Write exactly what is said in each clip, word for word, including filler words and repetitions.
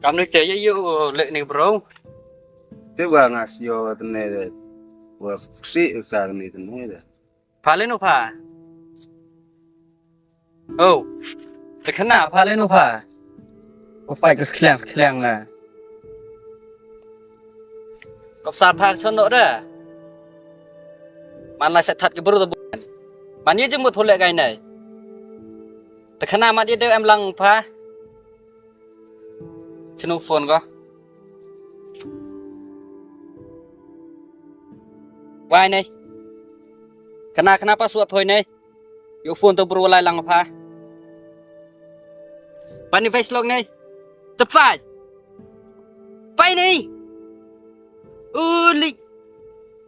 Kam ni te ïa ïa u leh ni bro. Te wa nga sio tene de. Wa si u ta ni tene de. Pha leh no pha. Oh. Te khana pha leh no pha. Ko pai ko skliang skliang na. Ko sa pha chon no de. Man la sa that ki bro de. Man ye jing mut phu leh gai nai. Te khana mat ïa dei em lang pha. Chinu phone ko. Wai nei. Khana khana password hoi nei. Ïa u phone to bro lai lang pha. Pani face lock nei. Te pai. Pai nei. Uli.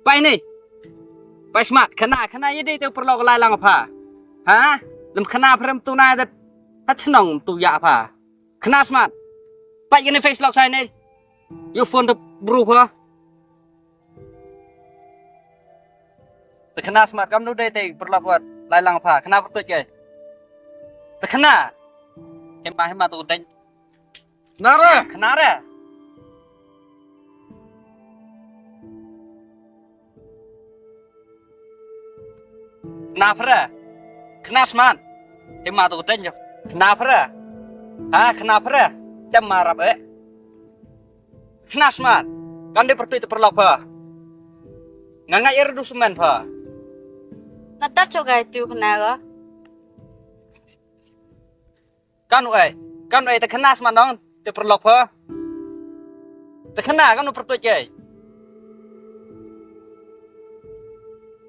Pai nei. Pai smat khana khana ïa dei te u paralok lai lang pha. Ha? Lem khana phrem tu na dat. Ha chnong tu ïa pha. Khana smat. Pai ïa ni face lock sai nei. Ïa u phone to bro pha. Te khana smat kam nu dei te paralok wat lai lang pha. Khana pyrtuit ke. Te khana. Hima hima tu dei. Khana re. Khana re. Khana phra. Khana smat. Hima tu dei. Khana phra. Ha khana phra. Jam marap eh. Khana smat. Kan dei pyrtuit te paralok pha. Nga nga er du semen pha. Natar chogai tu khana ga. Kan u ai. Kan u ai te khana smat nong te paralok pha. Te khana kan u pyrtuit ai.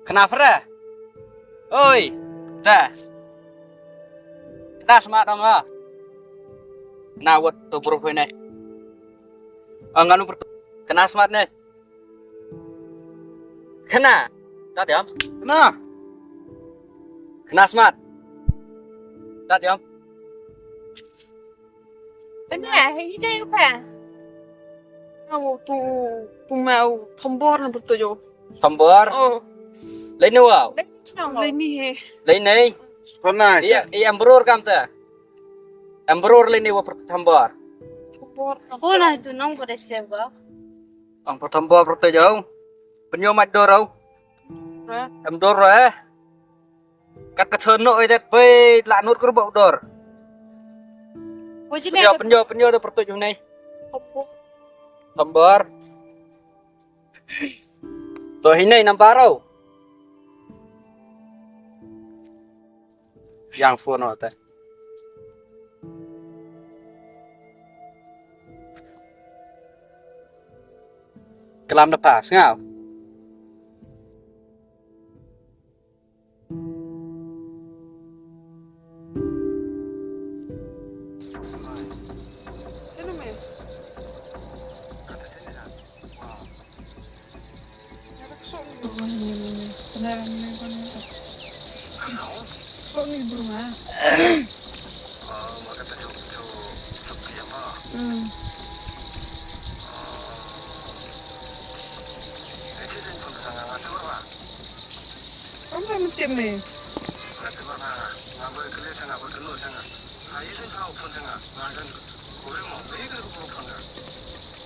Khana phra. Oi. Ta. Khana smat nong ha. Na wat tu bro pha nei. Ang kan u pyrtuit. Khana smat nei. Khana. Tat yam. Khana. Khana smat. Tat yam. Khana, hei dei u pha. Au tu tu mau thombor na betul yo. Thombor. Oh. Lei ni wow. Lei ni he. Lei ni. Khana. Iya, iya embror kam ta. Embror lei ni wa thombor. Thombor. Khana tu nong ko de se ba. Ang thombor betul yo. Penyo mat dor au. Em dor eh. Kat ka chon no edet bei la nut kur bau dor. Penyo penyo penyo do pertuj nei. Tambor. To hinei nambar au. Yang phone no te. Kalam da pas ngau.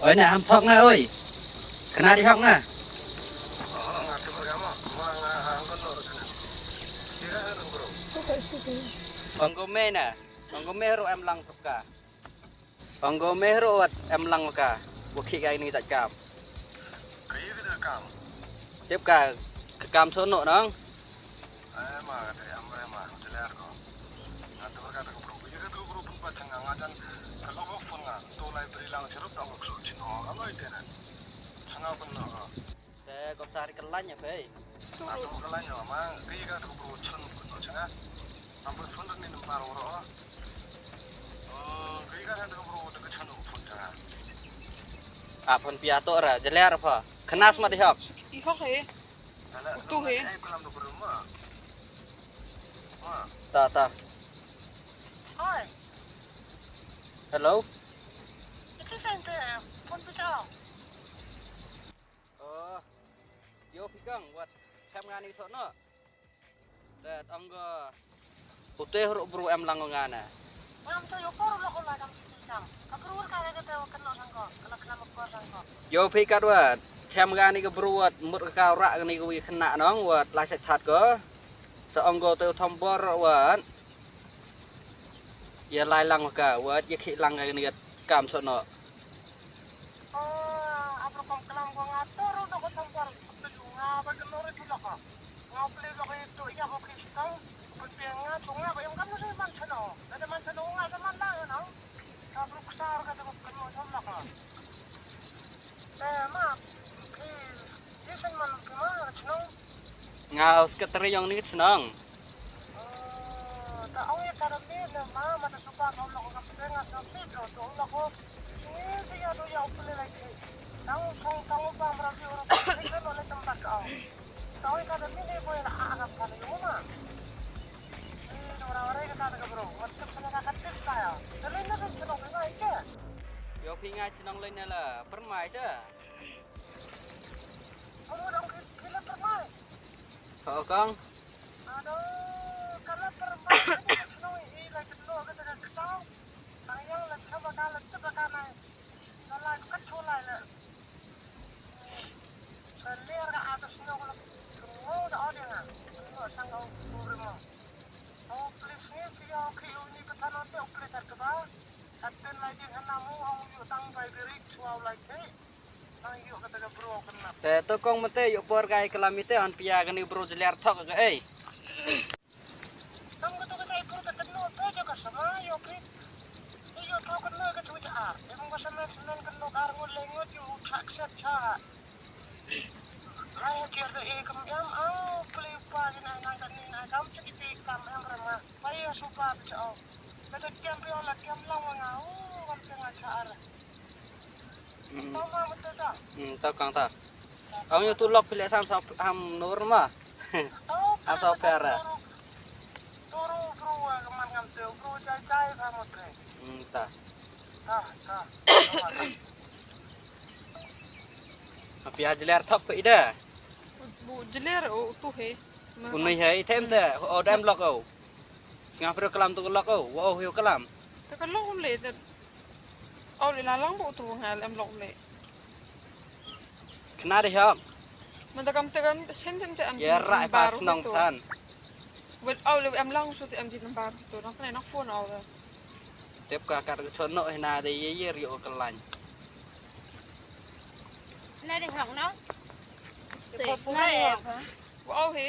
Oi na ham thok na oi. Kena di hok na. Ong ko me na. Ong ko me ro em lang thok ka. Ong ko me ro wat em lang ka. Wa khih ka ini tat kam. Ka ïa ka kam. Tip ka ka kam sono nong. Ai ma ka te am ai ma ka te ler ko. Nga te ka te ko pro. Ïa ka te ko pro pun pa changa nga jan ka lo ko phone nga. To lai bri lang chirup dong ko klo chino. Ano ite na. Changa pun no ko. Te ko sari ka lain ya pei. Aku ka lain ya ma. Ri ka tu bro chun ko changa. Ambo phone ni nambar ro. Oh, ri ka tu bro tu ka chun phone changa. A phone pia to ra, jeler pha. Kena smat di hok. Di hok he. Tu he. Ta ta. Oi. Hello. Itu sente phone pia. Oh, yo phi kang wat chem nga ni sok noh. Te ong ko. Putih ruh bru em lang ko nga na. Ngam to yo por lo ko la dang sini. Ïoh phi kat wat. Chem kani ka bru wat mut ka ka rah kani ka wi khynnah nong wat lai sait that ko. Te ong ko te u thombor wat. Ïa lai lang ka wat ïa khih lang kani ka kam soh noh. Nga u secretary jong kani ka chnong. Ïoh phi nga chnong lei ne la pyrmai sa. Ho kong. Te to kong mete ïoh por kai klam ite hon pia kani bru jler thok ka ei. Hmm, to kang ta. Ong ïa tu lok phi leh sam sa ham nur ma. Ham sa pera. Hmm, ta. Api ajler thok pe ida. Bu jler o tu he. Unai he item te o dam lok o. Sngap re kalam tu lok o. Wa o hiu kalam. Ta ka lok le te. Au le na lang bu tu nga lem lok le. Kena de hok. Menta kam te kam sen tem te am. Ya rai pas nong tan. Wet au le am lang su te am di number tu nang kena nang phone au le. Tep ka kat ka chon no hena de ye ye rio ka lain. Na de hok no. Te na de hok. Au he.